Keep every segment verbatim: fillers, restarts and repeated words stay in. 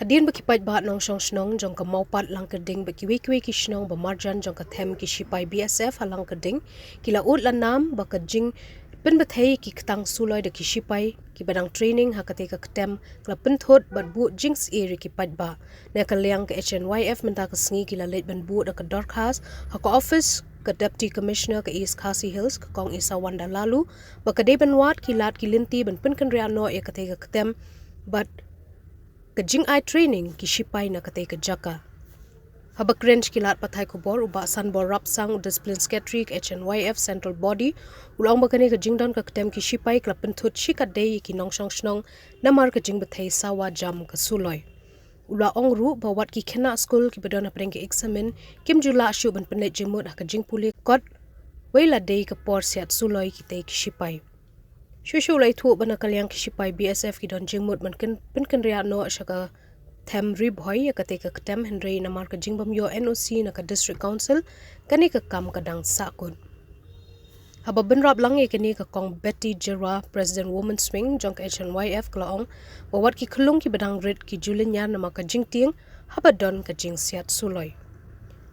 Hadien ba ki paidbah nongshong shnong jong ka Mawpat, Langkyrding bad kiwei kiwei ki shnong ba marjan jong ka them ki shipai B S F ha Langkyrding ki la ud la nam ba ka jingpynbthei ki ktang suloi da ki shipai kiba dang training ha katei ka ktem ka la pynthut bad buh jingsyier ïa ki paidbah. Na ka liang ka H N Y F mynta ka sngi ki la leit ban buh da ka dorkhas ha ka office ka Deputy Commissioner ka East Khasi Hills, ka Kong Isawanda Laloo, ba ka dei ban wad ki lad ki lynti ban pynkynriah noh ïa katei ka ktem bad ka jingai training ki shipai na katei ka jaka. Haba kren sha ki lad pathai khubor, u Bah Sanbor Rapsang, u Discipline Secretary ka H N Y F Central Body, u la ong ba kane ka jingdon ka ktem ki shipai ka la pynthut shikatdei ïa ki nongshong shnong namar ka jingbthei sawa jam ka suloi. U la ong ruh ba wat ki khynnah skul kiba don hapdeng ka eksamin kim ju lah shuh ban pynleit jingmut ha ka jingpule kot wei la dei ka por siat suloi kitei ki shipai. Shuh shuh u la ïathuh ba na ka liang ki shipai B S F ki don jingmut ban kyn- pynkynriah noh sha ka them Ri Bhoi ïa katei ka ktem, hynrei namar ka jingbym ïoh N O C na ka District Council, kane ka kam ka dang sahkut. Haba bynrap lang ïa kane, ka Kong Betty Jyrwa, President Women's Wing jong ka H N Y F, ka la ong ba wat ki khyllung kiba dang rit ki ju lynñiar namar ka jingtieng haba don ka jingsiat suloi.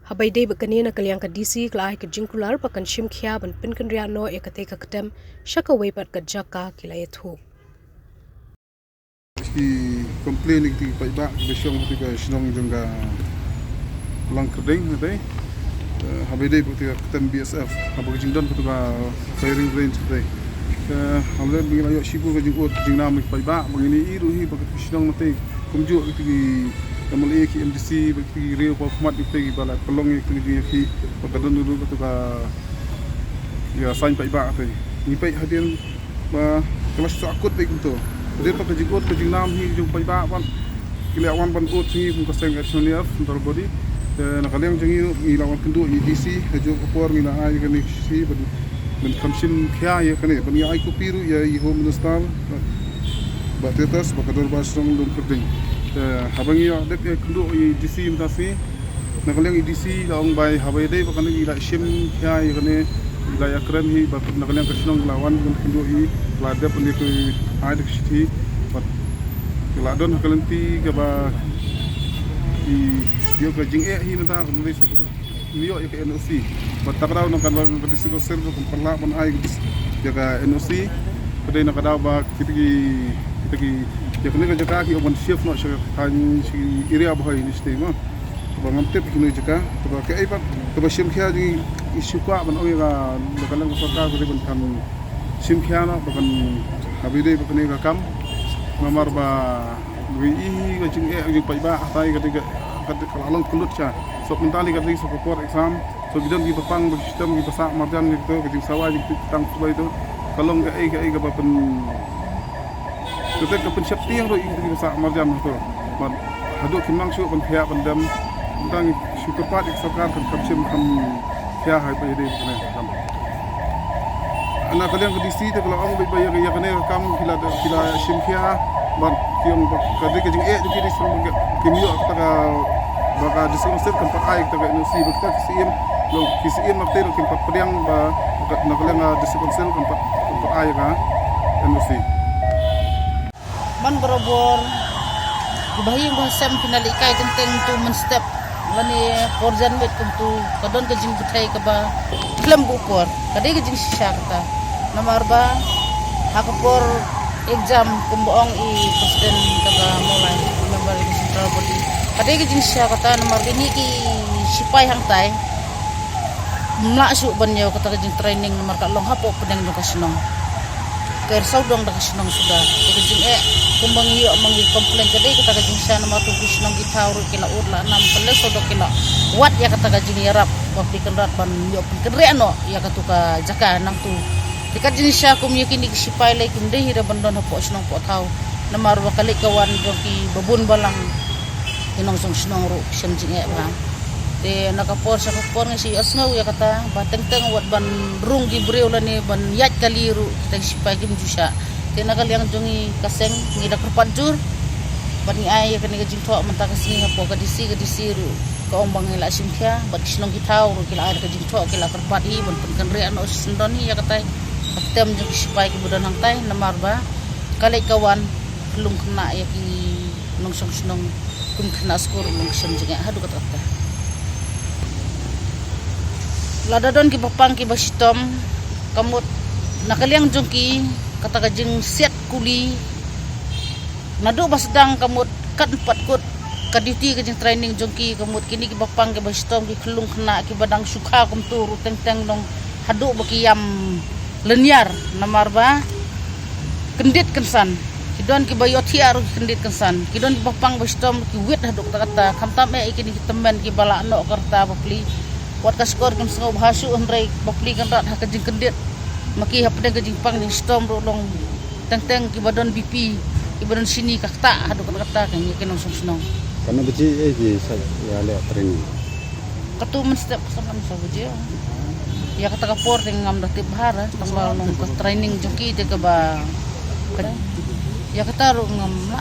Haba ïadei bad kane, na ka liang ka D C ka la ai ka jingkular ba kan shim khia ban pynkynriah noh ïa katei ka ktem sha kawei pat ka jaka, ki la ïathuh. Ki complain ïa ki paidbah kiba shong ha katei ka shnong jong ka Langkyrding katei. Eh, haba ïadei bad katei ka ktem B S F, haba ka jingdon katei ka firing range katei. Eh, haba ïadei ba ngi la ïoh shibun ka jingud ka jingnam na ki paidbah, ba ngin ïohi ruh hi ba katei ka shnong katei kumjuh katei ki M L A, ki M D C, ba ki riew ba khmat katei kiba la pynlong ïa katei ka jingïakhih ba ka don ruh katei ka ïa saiñ paidbah katei. Ngi peit hadien ba ka la sahkut dei kumto. Dei ba ka jingud ka jingnam hi jong paidbah ban ki la wan ban ud hi kum ka seng H N Y F Central Body. Te na ka liang jong ngi ruh ngi la wan kynduh ïa D C, ha juh ka por ngi la ai kane ka shithi ban, ban kan shim khia ïa kane, ban ïa ai copy ruh ïa i Home Minister Bah Titus, bad ka Dorbar Shnong Langkyrding. Te haba ngi ïa dep ïa kynduh ïa D C mynta shi, na ka liang i D C la ong ba haba ïadei bad kane i la shim khia ïa kane, i la ïakren hi bad na ka liang ka shnong la wan ban kynduh hi, la dep ban ïa ka ai da ka shithi bad la don ha ka lynti kaba i ïoh ka jingeh hi mynta ka lynti sa ba ka ïoh ïa ka N O C. Bad ta ka daw nangkan ba ka District Council ruh kam pat lah ban ai ïa ka N O C. Ka dei na ka daw ba kita ki, kita ki ïa kane ka jaka ki ong ban shift noh sha ka thaiñ, sha area Bhoi ni shatei ma. Ba ngam tip kino jaka, te ba kaei pat, te ba shim khia jong ngi, ngi shu kwah ban ong ïa ka, na ka liang ka sorkar ka dei ban kan shim khia noh, ba kan haba ïadei bad kane ka kam. Namar ba ngi i ka jingeh jong paidbah, hatai ka dei ka, ka dei ka la long kyllut sha. So mynta lei ka dei so ka por exam, so ki don kiba pang, ba ki shitom, kiba sah marjan, ki to, ka jingsawa jong ki tang suloi to. Ka long kaei kaei kaba pyn Te ka pynsheptieng ruh ïa ki ba sah marjan to. Bad haduh kim nang shuh ban phiah ban dem. Tang shu kyrpad ïa ka sorkar kan kam shim kam phiah ha kaba ïadei bad kane ka kam. Na ka liang ka D C te ka la ong ba ïa, ïa kane ka kam ki la, ki la shim phiah. Bad ki ong ba ka dei ka jingeh jong ki, dei sdang ba kim ïoh kata ka, ba ka District Council kam pat ai kata ka N O C, ba kita ki siem, long ki siem na te ruh kim pat pdiang ba na ka liang ka District Council kam pat, kam pat ai ka N O C. Man barabor, ki bahaïing bahasem phi na lehkai teng teng tu mynstep lane por janmiet kumtu, ka don ka jingbthei kaba khlem buh por. Ka dei ka jingshisha kata. Namar ba ha ka por exam, kumba ong i President kaba Mawlai, member ka Central Body, ka dei ka jingshisha kata. Namar kine ki shipai hangtai ym lah shuh ban ïoh kata ka jingtraining namar ka long hapoh pdeng jong ka shnong. Ka sawdong da ka shnong suda. Te ka jingeh kumba ngi ïoh ma ngi complain ka dei kata ka jingshisha namar tu ki shnong ki thaw ruh ki la ud la nam, ka leh sawdong ki la wad ïa kata ka jingïarap ba phi kynrad ban ïoh pynkynriah noh ïa katu ka jaka nangtu. Te ka jingshisha kum ïa kine ki shipai lei kim dei hi da ban don hapoh shnong poh thaw. Namar ba ka leit ka wan jong ki babun balang ki nongshong shnong ruh ki shem jingeh bha. Te na ka por sha ka por ngi shu ïohsngew ïa kata ba teng teng wat ban rung ki briew lane ban ïaid kali ruh kita ki shipai kim ju shah. Te na ka liang jong ngi ka seng ngi da kyrpad jur bad ngi ai ïa kane ka jingthoh mynta ka sngi hapoh ka D C, ka D C ruh ka ong ba ngi la shim khia bad ki shnong ki thaw ruh ki la ai da ka jingthoh, ki la kyrpad hi ban pynkynriah noh shisyndon hi ïa katai ka ktem jong ki shipai kiba don hangtai namar ba ka leit ka wan ka lung khynnah ïa ki nongshong shnong Kum khynnah skul ruh long ka shem jingeh haduh katta katta. Lada don kiba pang kiba shitom, ka mut na ka liang jong ki, kata ka jingsiat kuli. Naduh ba sdang ka mut kat pat kut ka duty ka jingtraining jong ki, ka mut kine kiba pang kiba shitom, ki khyllung khynnah kiba dang shu kha kumtu ruh teng teng long haduh ba ki ïam lyniar namar ba kyndit kynsan. Ki don kiba ïohthiah ruh ki kyndit kynsan. Ki don kiba pang ba shitom ki wit haduh katta katta. Khamtam eh ïa kine ki tymmen kiba lah noh ka rta bapli. Wat ka shkor kim sngewbha shuh hynrei bapli kan rat ha ka jingkyndit. Ma ki hapdeng ka jingpang jingshitom ruh long teng teng kiba don B P, kiba don shini ka ktah haduh katta katta ka ngi ki nongshong shnong. Katno baje eh ki sa ïaleh training? Katto mynstep ka sa kan sa baje. Ïa kata ka por te ngam da tip bha, tang ba long ka training jong ki te kaba, ïa kata ruh ngam